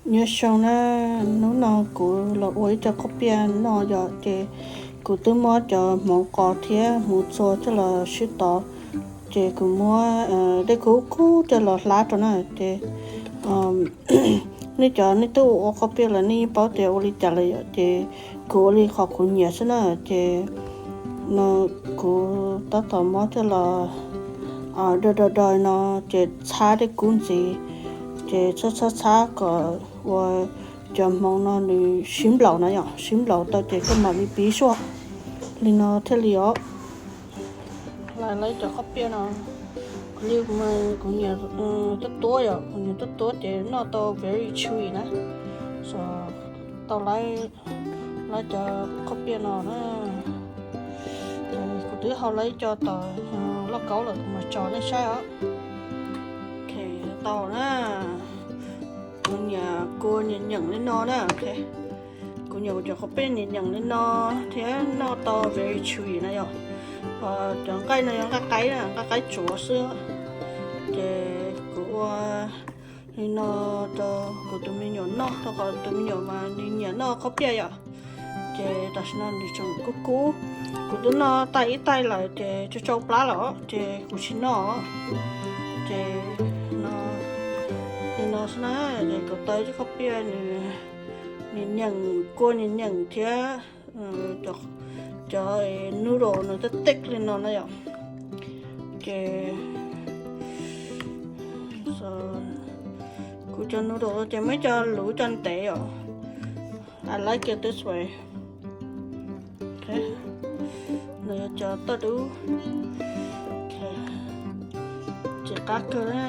Nyob zoo na, hnub no kuv los ua ib co khaub piaj noj yom, ces kuv twb muab cov hmoov qos thiab hmoov txhua coj los sib tov, ces kuv muab dej kub kub coj los hlab rau na, ces nej cov nej twb ua khaub piaj lawm nej yeej paub tias ua li cas lawm yom, ces kuv ua li qhov kuv nyiam xwb na, ces no kuv tab tom muab coj los do do do no, ces txhab dej kub ntxiv, ces txhob txhob txhab kom ua cov hmoov no nws sib nplaum na yom, sib nplaum tau ces koj mam li piv suab li no thiaj li os. Lawv cov khaub piaj no, kuv li kuv nyiam tuab tuab yom, kuv nyiam tuab tuab ces noj tau very chewy na. So tau lawv cov khaub piaj no na, kuv twb hau lawv ib co tom lauj kaub lawm, kuv mam tso nej saib os. Ok, tau na. Kuv nyiam kua nyeem nyeem li no na. Kuv nyiam kuv cov khaub piaj nyeem nyeem li no thiab noj tau very chewy na yom. Cov nqaij no yog nqaij qaib na, nqaij qaib tsuav xwb. Ces kuv ua li no rau kuv tus me nyuam noj, rau qhov tus me nyuam mas nws nyiam noj khaub piaj yom. Ces tam sim no nws tseem kub kub. Kuv twb noj tag ib tais lawm ces tsau tsau plab lawm ces kuv tsis noj. Ces li no xwb na, ces kuv tau ib co khaub piaj nws nyeem, kua nyeem nyeem thiab cov noodle nws tej tej li no na yom. Ces kuv cov noodle ces muaj ib co luv co ntev yom. I like it this way. Nws yog cov toj dub. Tsis qab kawg na.